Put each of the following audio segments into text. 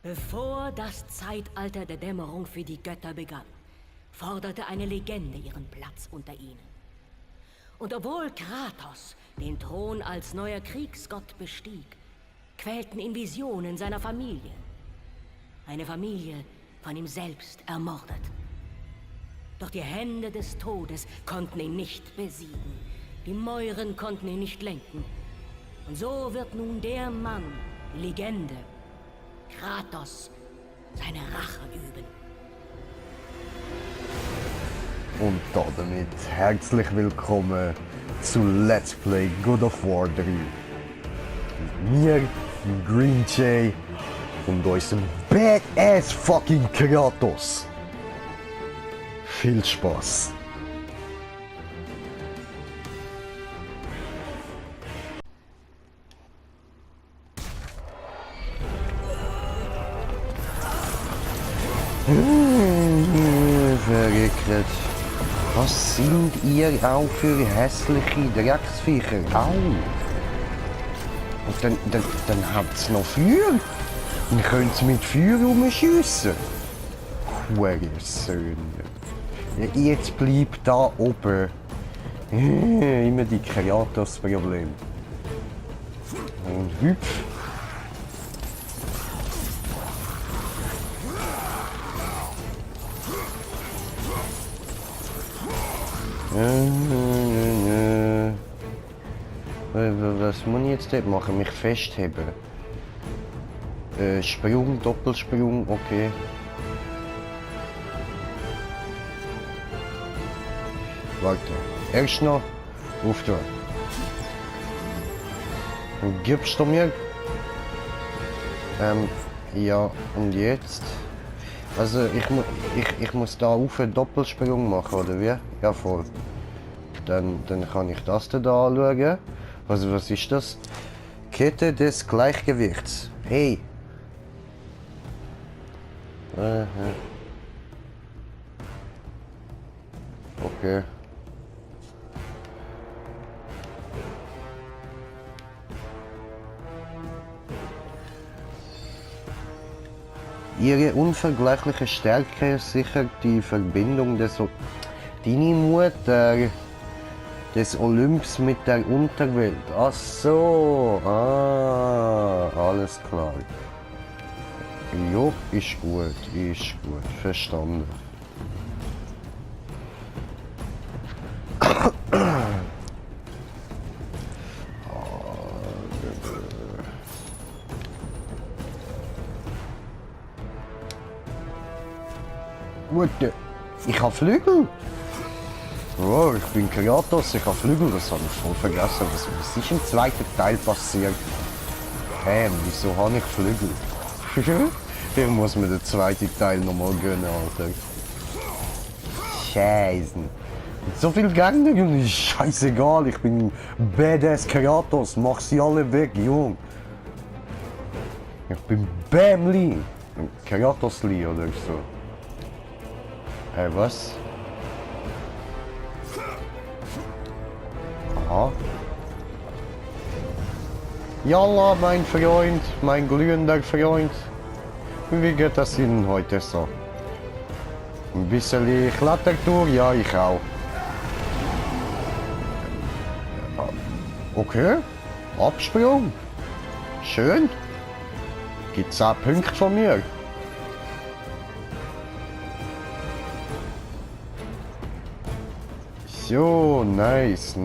Bevor das Zeitalter der Dämmerung für die Götter begann, forderte eine Legende ihren Platz unter ihnen. Und obwohl Kratos den Thron als neuer Kriegsgott bestieg, quälten ihn Visionen seiner Familie. Eine Familie von ihm selbst ermordet. Doch die Hände des Todes konnten ihn nicht besiegen. Die Mäuren konnten ihn nicht lenken. Und so wird nun der Mann, Legende, Kratos, seine Rache üben. Und damit herzlich willkommen zu Let's Play God of War 3. Mit mir, Green Jay und unserem Badass fucking Kratos. Viel Spaß! Verrückt. Was sind ihr auch für hässliche Drecksviecher? Au! Und dann habt's noch Feuer. Dann könnt's mit Feuer rumschiessen. Hurensohn. Jetzt bleibt da oben. Immer die Kratos-Problem. Und hüpf. Was muss ich jetzt dort machen? Mich festheben? Sprung, Doppelsprung, okay. Warte. Erst noch auftun. Gibst du mir? Ja, und jetzt? Also ich muss da auf einen Doppelsprung machen, oder wie? Ja, voll. Dann kann ich das da anschauen. Was ist das? Kette des Gleichgewichts. Hey! Okay. Ihre unvergleichliche Stärke sichert die Verbindung deine Mutter des Olymps mit der Unterwelt. Ach so, alles klar. Jo, ist gut, verstanden. Gut, ich habe Flügel. Oh, ich bin Kratos, ich habe Flügel, das habe ich voll vergessen. Was ist im zweiten Teil passiert? Wieso habe ich Flügel? Ich muss mir den zweiten Teil nochmal gönnen, Alter. Scheiße. So viel Gegner und ist scheißegal, ich bin Badass Kratos, mach sie alle weg, Jung. Ich bin Bamli. Kratosli oder so. Was? Aha. Jalla, mein Freund, mein glühender Freund. Wie geht das Ihnen heute so? Ein bisschen Klettertour? Ja, ich auch. Okay, Absprung. Schön. Gibt 10 Punkte von mir. So, nice.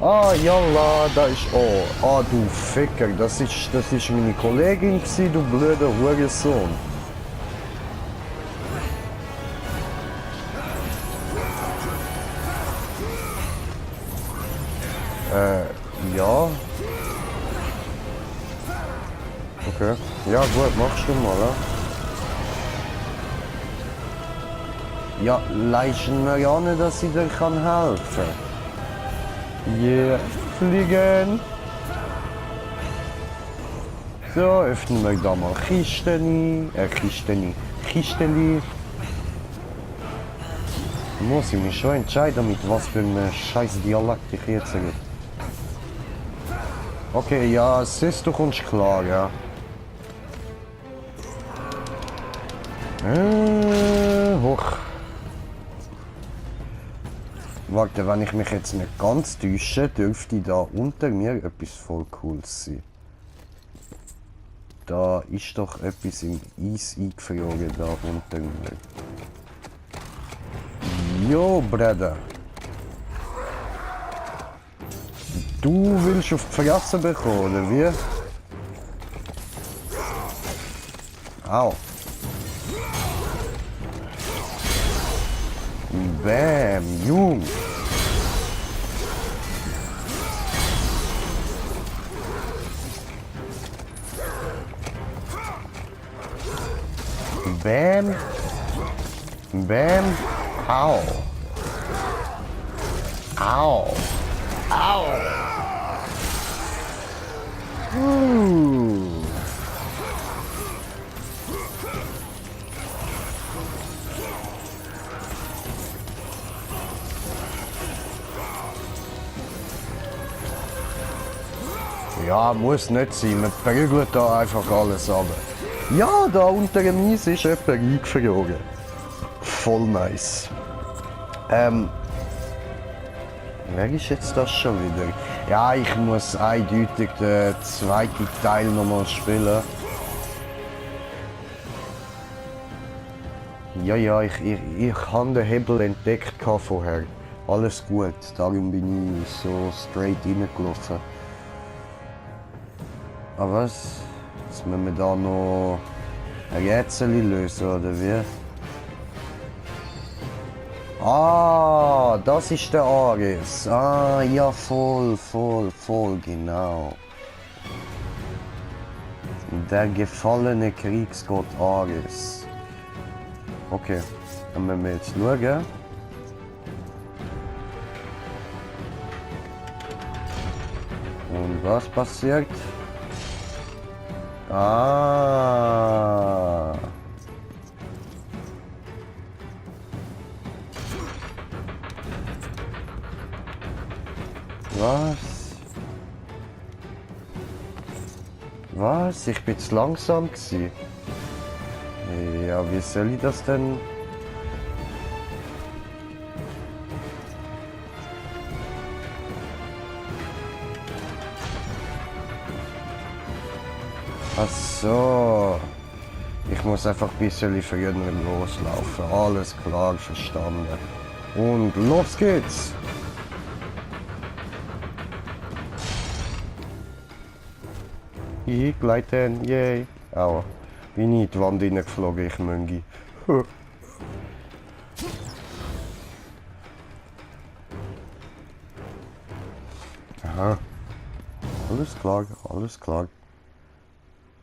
Ah, jalla, da ist... Oh, du Ficker, das ist meine Kollegin gewesen, du blöder Hurensohn. Ja. Okay. Ja gut, machst du mal, ja? Ja, leisten mir ja nicht, dass ich dir helfen kann. Yeah, fliegen. So, öffnen wir da mal Kisteni. Kisteli. Muss ich mich schon entscheiden, mit was für einem scheiß Dialekt ich jetzt rede. Okay, ja, Sis, du kommst klar, ja. Hoch. Warte, wenn ich mich jetzt nicht ganz täusche, dürfte da unter mir etwas voll Cooles sein. Da ist doch etwas im Eis eingefroren, da unter mir. Jo, Bruder. Du willst auf die Fresse bekommen, oder wie? Au. Bam, Jung. Bam. Bam. Au. Au. Au. Ja, muss nicht sein. Man prügelt da einfach alles ab. Ja, da unter dem Eis ist jemand eingefroren. Voll nice. Wer ist jetzt das schon wieder? Ja, ich muss eindeutig den zweiten Teil nochmal spielen. Ja, ich habe den Hebel entdeckt vorher. Alles gut, darum bin ich so straight reingelaufen. Aber was? Jetzt müssen wir da noch ein Rätsel lösen, oder wie? Ah, das ist der Ares. Ah, ja, voll, genau. Der gefallene Kriegsgott Ares. Okay, dann müssen wir jetzt schauen. Und was passiert? Ah. Was? Was? Ich bin zu langsam gewesen. Ja, wie soll ich das denn? Ach so. Ich muss einfach ein bisschen früher loslaufen. Alles klar, verstanden. Und los geht's! Ich gleiten, yay. Aua. Bin ich in die Wand reingeflogen, ich Möngi. Aha. Alles klar, alles klar.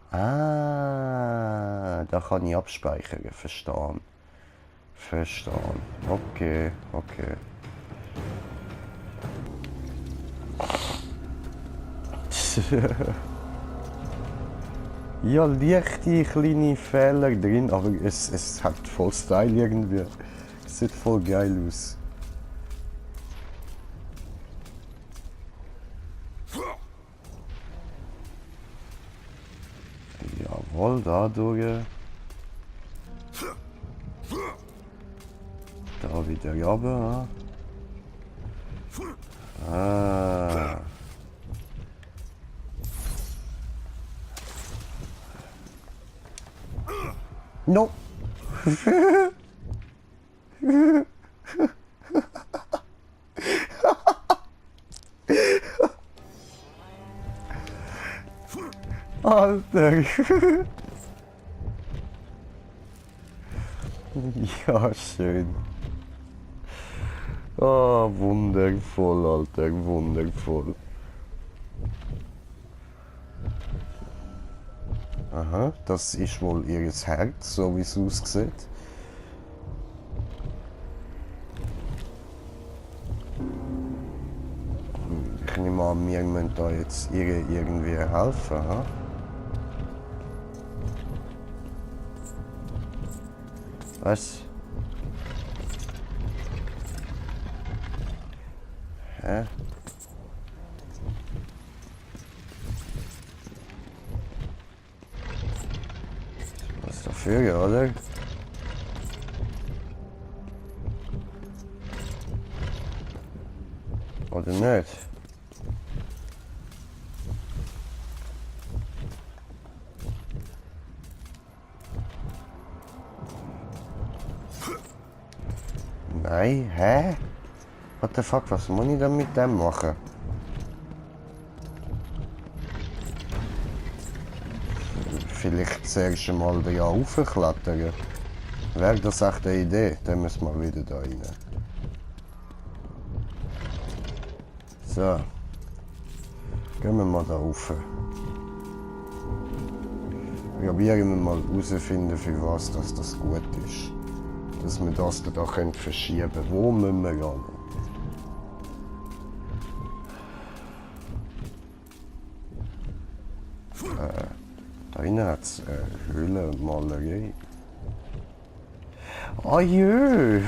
Ah, da kann ich abspeichern, verstehen. Verstehen. Okay, okay. Ja, leichte kleine Fehler drin, aber es hat voll Style irgendwie. Es sieht voll geil aus. Jawohl, da durch. Da wieder runter. Ah. No. Alter. Ja, schön. Oh, wundervoll, Alter, wundervoll. Aha, das ist wohl ihr Herz, so wie es aussieht. Ich nehme an, wir müssen da jetzt ihr irgendwie helfen. Ha? Was? dafür, oder? Oder nicht? Nein, hä? What the fuck, was muss ich denn mit dem machen? Vielleicht zuerst einmal da raufklettern. Wäre das echt eine Idee? Dann müssen wir wieder da rein. So. Gehen wir mal da rauf. Probieren wir mal herausfinden, für was das gut ist. Dass wir das da verschieben können. Wo müssen wir gehen? Da hinten hat es eine Höhlenmalerei. Ah jö,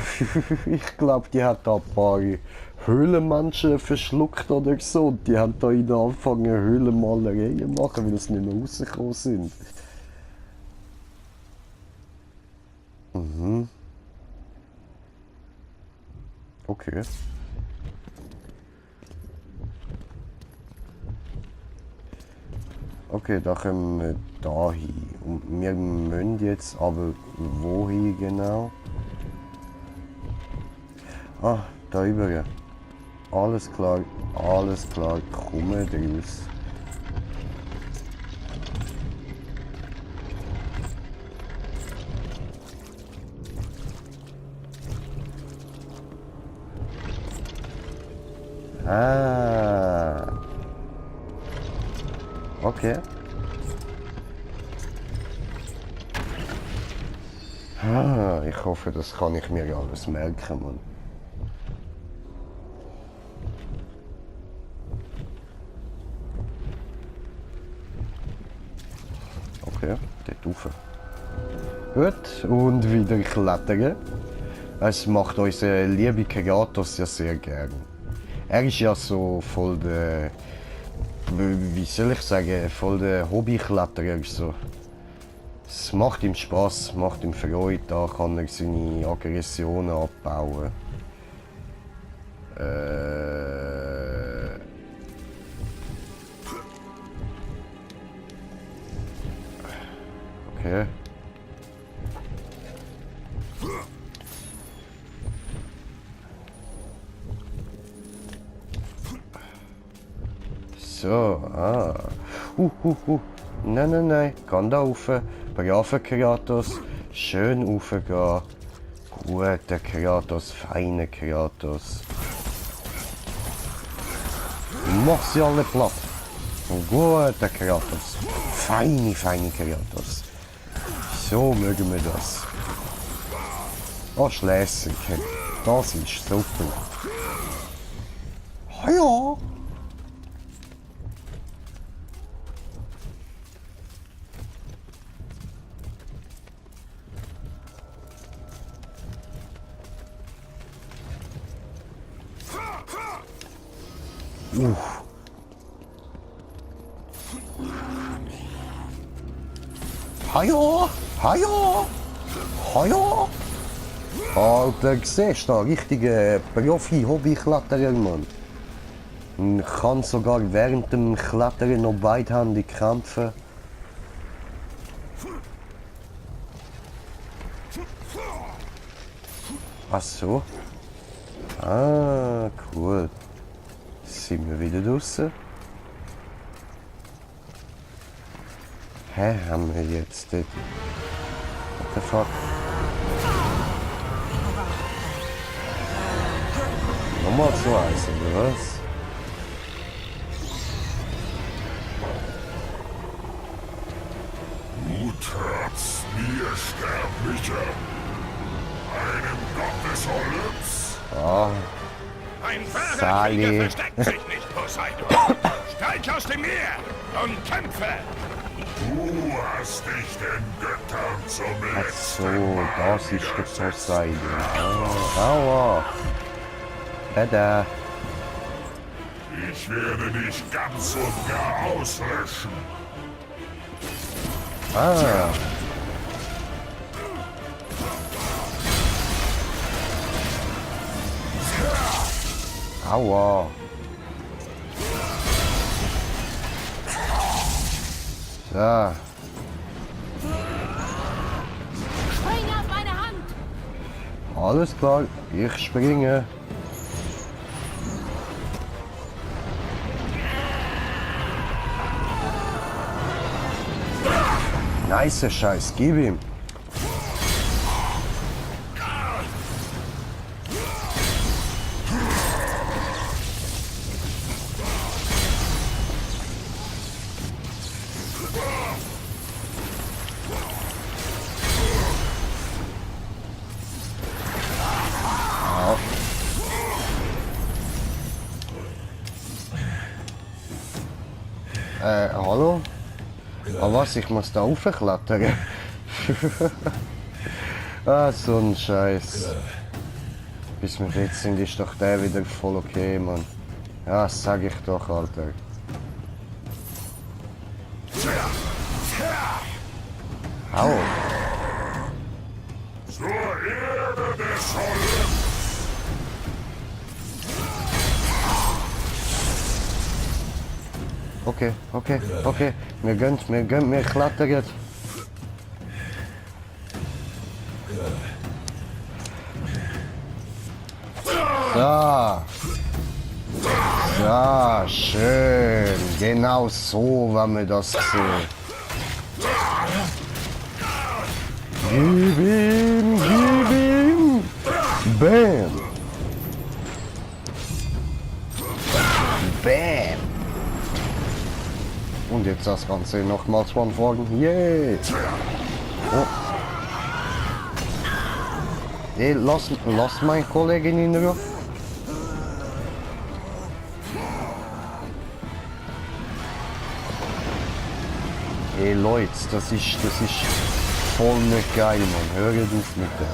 ich glaube, die hat da ein paar Höhlenmenschen verschluckt oder so. Die haben da in angefangen Höhlenmalereien zu machen, weil sie nicht mehr rausgekommen sind. Mhm. Okay. Okay, da kommen wir da hin. Und wir müssen jetzt aber wohin genau? Ah, da über. Alles klar, komm raus. Ah. Okay. Ah, ich hoffe, das kann ich mir alles merken, Mann. Okay, dort rauf. Gut, und wieder klettern. Es macht unser lieber Kratos ja sehr gern. Er ist ja so voll der, wie soll ich sagen, voll der Hobbykletterer. So. Es macht ihm Spaß, macht ihm Freude, da kann er seine Aggressionen abbauen. Okay. So, Nein, kann da rauf. Braver Kratos. Schön raufgehen. Guter Kratos, feiner Kratos. Mach sie alle platt. Guter Kratos. Feine Kratos. So mögen wir das. Oh, Schlässer, das ist super. Ah ja. Hajo! Alter, siehst du da? Richtige Profi-Hobby-Kletterer, Mann. Man kann sogar während dem Klettern noch beidhändig kämpfen. Ach so. Ah, cool. Sind wir wieder draußen? Hä, haben wir jetzt dort? What the fuck? Nochmal so eins, oder was? Du tatst mir, Sterblicher, einem Gott des Olymps. Ah, Ein wahrer Sali. Krieger versteckt sich nicht, Poseidon. Steig aus dem Meer und kämpfe. Du hast dich den Göttern zum ach so, letzten Mal das ist der widersetzt. Poseidon. Aua. Da. Ich werde dich ganz und gar auslöschen. Ah. Aua. So. Spring auf meine Hand! Alles klar, ich springe. Nice Scheiß, gib ihm. Hallo? Ah was, ich muss da raufklettern? Ah, so ein Scheiß. Bis wir jetzt sind, ist doch der wieder voll okay, Mann. Ja, das sag ich doch, Alter. Au. Zur Erde des Holz! Okay, okay, okay. Wir gönnen, wir klettern. So. Ja, schön. Genau so, wenn wir das sehen. Gib ihm, gib ihm. Bam. Bam. Und jetzt das Ganze nochmals von vorn. Yay! Oh. Hey, lass meine Kollegin in Ruhe. Hey Leute, das ist voll nicht geil, Mann. Hört auf mit dem.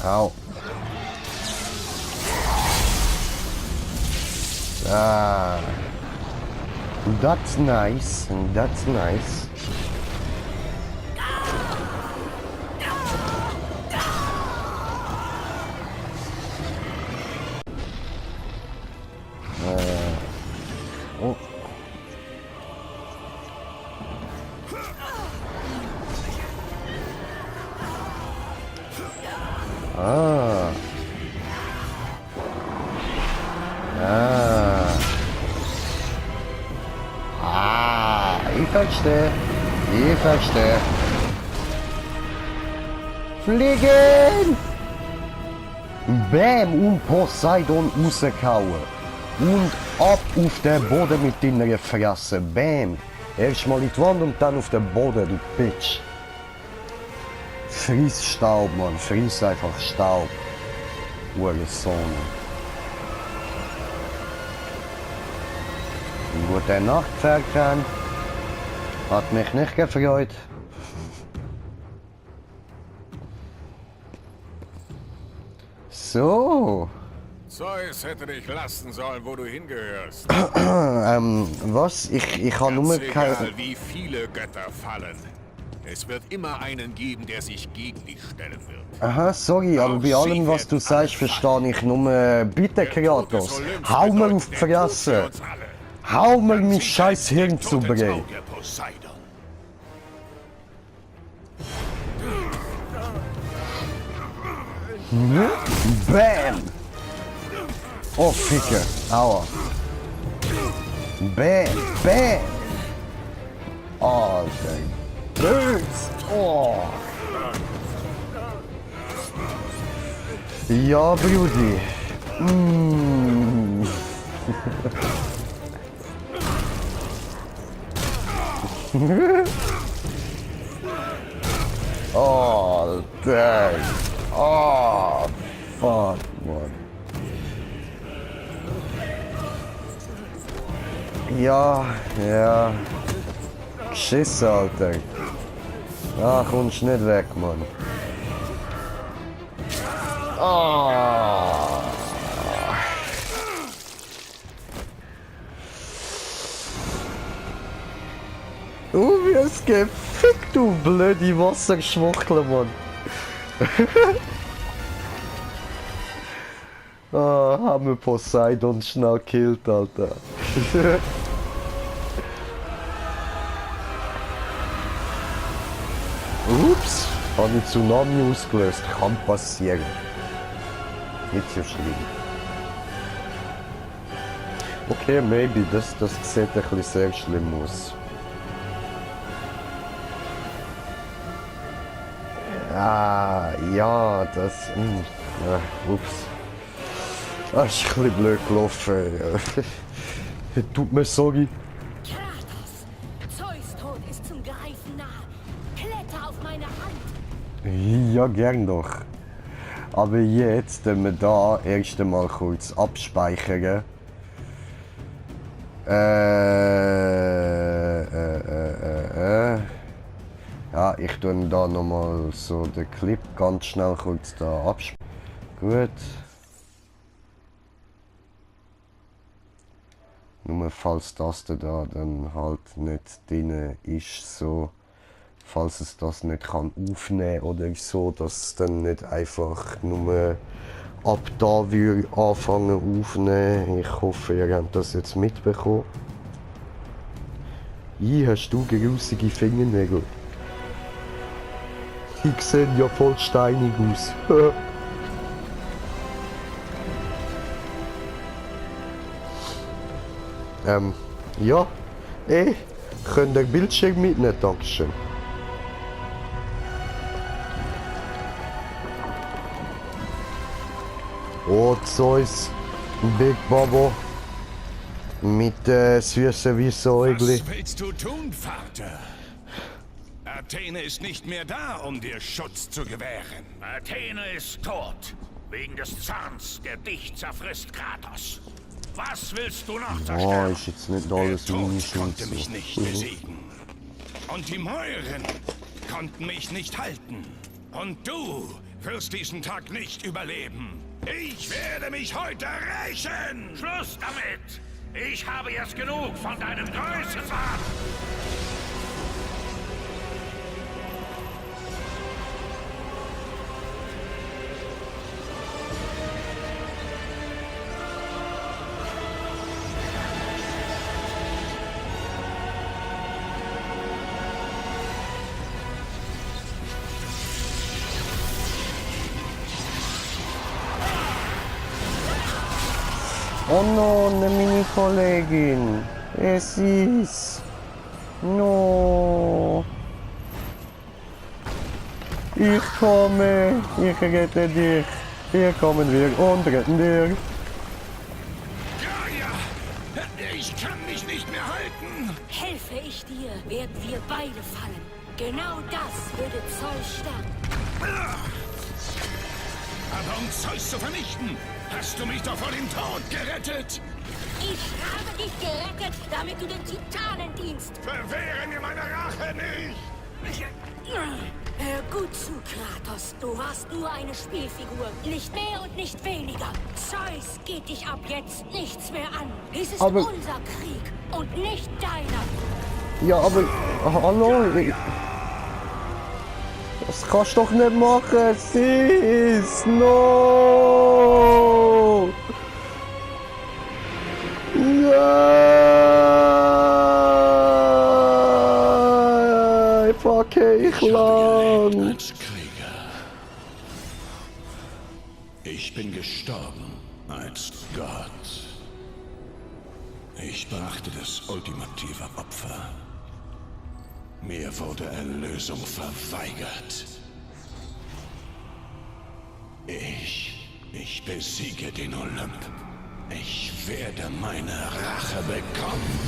Au. Ah, that's nice, that's nice. Oh. Ah. Ich verstehe. Ich verstehe. Fliegen! Bam! Und Poseidon rausgehauen. Und ab auf den Boden mit deiner Fresse. Bam! Erst mal in die Wand und dann auf den Boden, du Bitch. Friss Staub, Mann. Friss einfach Staub. Hurensohn. Gute Nacht, Ferkan. Hat mich nicht gefreut. So. Zeus hätte dich lassen sollen, wo du hingehörst. Was? Ich habe nur Egal, keine... wie viele Götter fallen. Es wird immer einen geben, der sich gegen dich stellen wird. Aha, sorry, aber bei allem, was du sagst, verstehe ich nur... Bitte, Kratos, hau mir auf die Fresse. Hau mir mein scheiß Hirn zu Brei. Bam! Oh, Ficke. Aua. Bam! Bam! Oh, Bös! Oh! Ja, Brudi. Mm. Oh, dang. Oh, fuck, man. Ja, ja. Schiss, Alter. Ja, kommst nicht weg, Mann. Oh. Du wirst gefickt, du blöde Wasserschwuchtel, Mann. haben wir Poseidon schnell gekillt, Alter. Ups, habe ich Tsunami ausgelöst. Kann passieren. Nicht so schlimm. Okay, maybe, das sieht ein bisschen sehr schlimm aus. Ah, ja, das... ups. Das ist ein bisschen blöd gelaufen. Tut mir sorry. Kratos, Zeus Tod ist zum Greifen nah. Kletter auf meine Hand. Ja, gern doch. Aber jetzt, wenn wir da erst einmal kurz abspeichern. Ja, ich tue da nochmal so den Clip ganz schnell kurz da abspeichern. Gut. Nur falls das da dann halt nicht drin ist, so. Falls es das nicht kann aufnehmen oder so, dass es dann nicht einfach nur ab da will anfangen aufnehmen. Ich hoffe, ihr habt das jetzt mitbekommen. Hast du grusige Fingernägel? Die sehen ja voll steinig aus. Ja. Könnt ihr Bildschirm mitnehmen, Dankeschön. Oh, Zeus, Big Babo. Mit süßen Wiesäugli. Was willst du tun, Vater? Athene ist nicht mehr da, um dir Schutz zu gewähren. Athene ist tot. Wegen des Zorns, der dich zerfrisst, Kratos. Was willst du noch Oh, zerstören? ist jetzt nicht Der alles Tod Schuld. konnte mich nicht besiegen. Und die Mäuren konnten mich nicht halten. Und du wirst diesen Tag nicht überleben. Ich werde mich heute rächen! Schluss damit! Ich habe jetzt genug von deinem Größenwahn! Oh no, eine Mini-Kollegin. Es ist... No. Ich komme. Ich rette dich. Hier kommen wir und retten dich. Gaia! Ich kann mich nicht mehr halten! Helfe ich dir, werden wir beide fallen. Genau das würde Zeus sterben. Aber um Zeus zu vernichten, hast du mich doch vor dem Tod gerettet! Ich habe dich gerettet, damit du den Titanen dienst. Verwehre mir meine Rache nicht! Hör gut zu, Kratos. Du warst nur eine Spielfigur. Nicht mehr und nicht weniger. Zeus geht dich ab jetzt nichts mehr an. Dies ist Aber- unser Krieg und nicht deiner. Ja, aber... Hallo? Das kannst du doch nicht machen, Sis! No! Nein! Fuck, ich lang! Als Krieger. Ich bin gestorben als Gott. Ich brachte das ultimative Opfer. Mir wurde Erlösung verweigert. Ich besiege den Olymp. Ich werde meine Rache bekommen.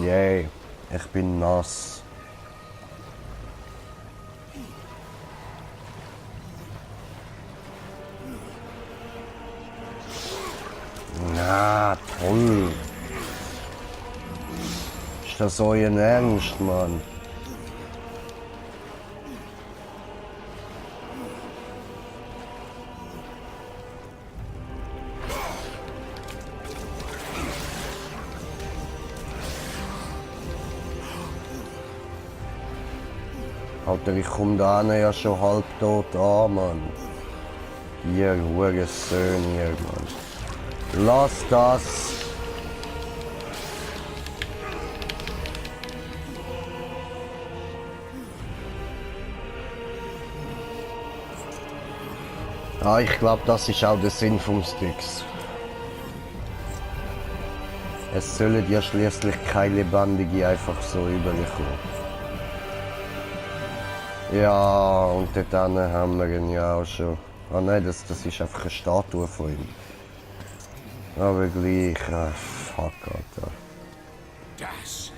Yay, ich bin nass. Na, toll. Ist das euer Ernst, Mann? Alter, ich komme da hinten ja schon halb tot an, Mann. Ihr Hurensöhne hier, Mann. Lass das! Ah, ich glaube, das ist auch der Sinn vom Styx. Es sollen ja schließlich keine Lebendige einfach so überkommen. Ja, und dort haben wir ihn ja auch schon. Ah nein, das ist einfach eine Statue von ihm. Aber gleich, fuck, Alter. Das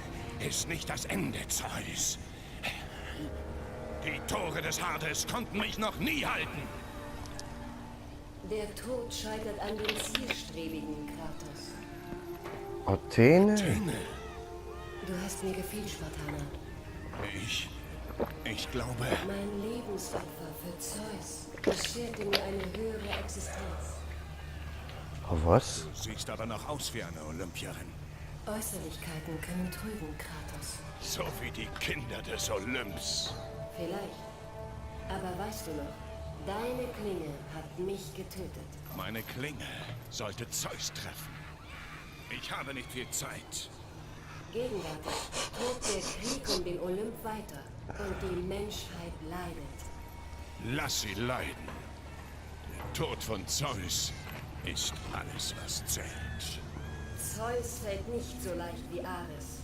ist nicht das Ende, Zeus. Die Tore des Hades konnten mich noch nie halten. Der Tod scheitert an den Zielstrebigen, Kratos. Athene? Du hast mir gefehlt, Spartaner. Ich glaube... Mein Lebensopfer für Zeus bescherte mir eine höhere Existenz. Oh, was? Du siehst aber noch aus wie eine Olympierin. Äußerlichkeiten können trügen, Kratos. So wie die Kinder des Olymps. Vielleicht. Aber weißt du noch, deine Klinge hat mich getötet. Meine Klinge sollte Zeus treffen. Ich habe nicht viel Zeit. Gegenwärtig tobt der Krieg um den Olymp weiter und die Menschheit leidet. Lass sie leiden. Der Tod von Zeus ist alles, was zählt. Zeus fällt nicht so leicht wie Ares.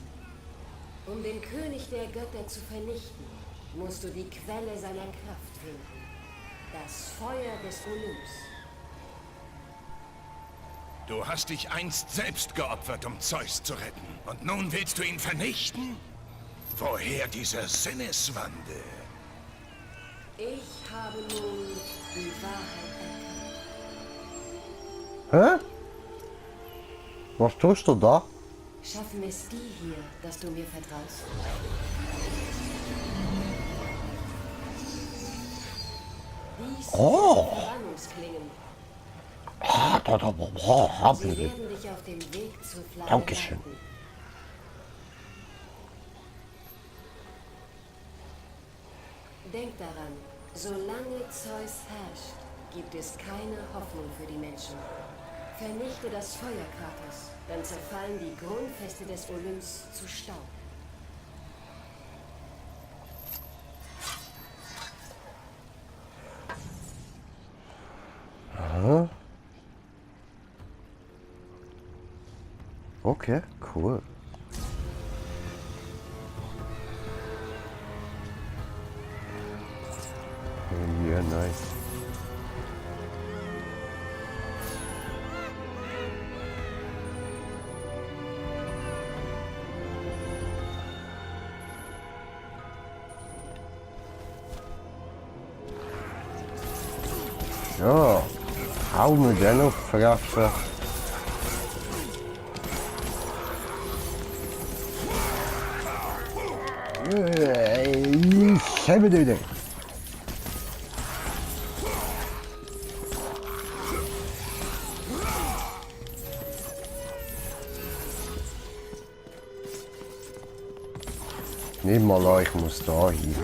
Um den König der Götter zu vernichten, musst du die Quelle seiner Kraft finden. Das Feuer des Olymps. Du hast dich einst selbst geopfert, um Zeus zu retten. Und nun willst du ihn vernichten? Woher dieser Sinneswandel? Ich habe nun die Wahrheit erkannt. Hä? Was tust du da? Schaffen es die hier, dass du mir vertraust? Dies sind Verbannungsklingen. Sie werden dich auf dem Weg zur Flagge Dankeschön. leiten. Denk daran, solange Zeus herrscht, gibt es keine Hoffnung für die Menschen. Vernichte das Feuer, Kratos, dann zerfallen die Grundfeste des Olymps zu Staub. Aha. Okay, cool. Ja, nice. Ja, hou me den op, Fresse. Scheibeldöde. Nicht mal, ich muss da hin.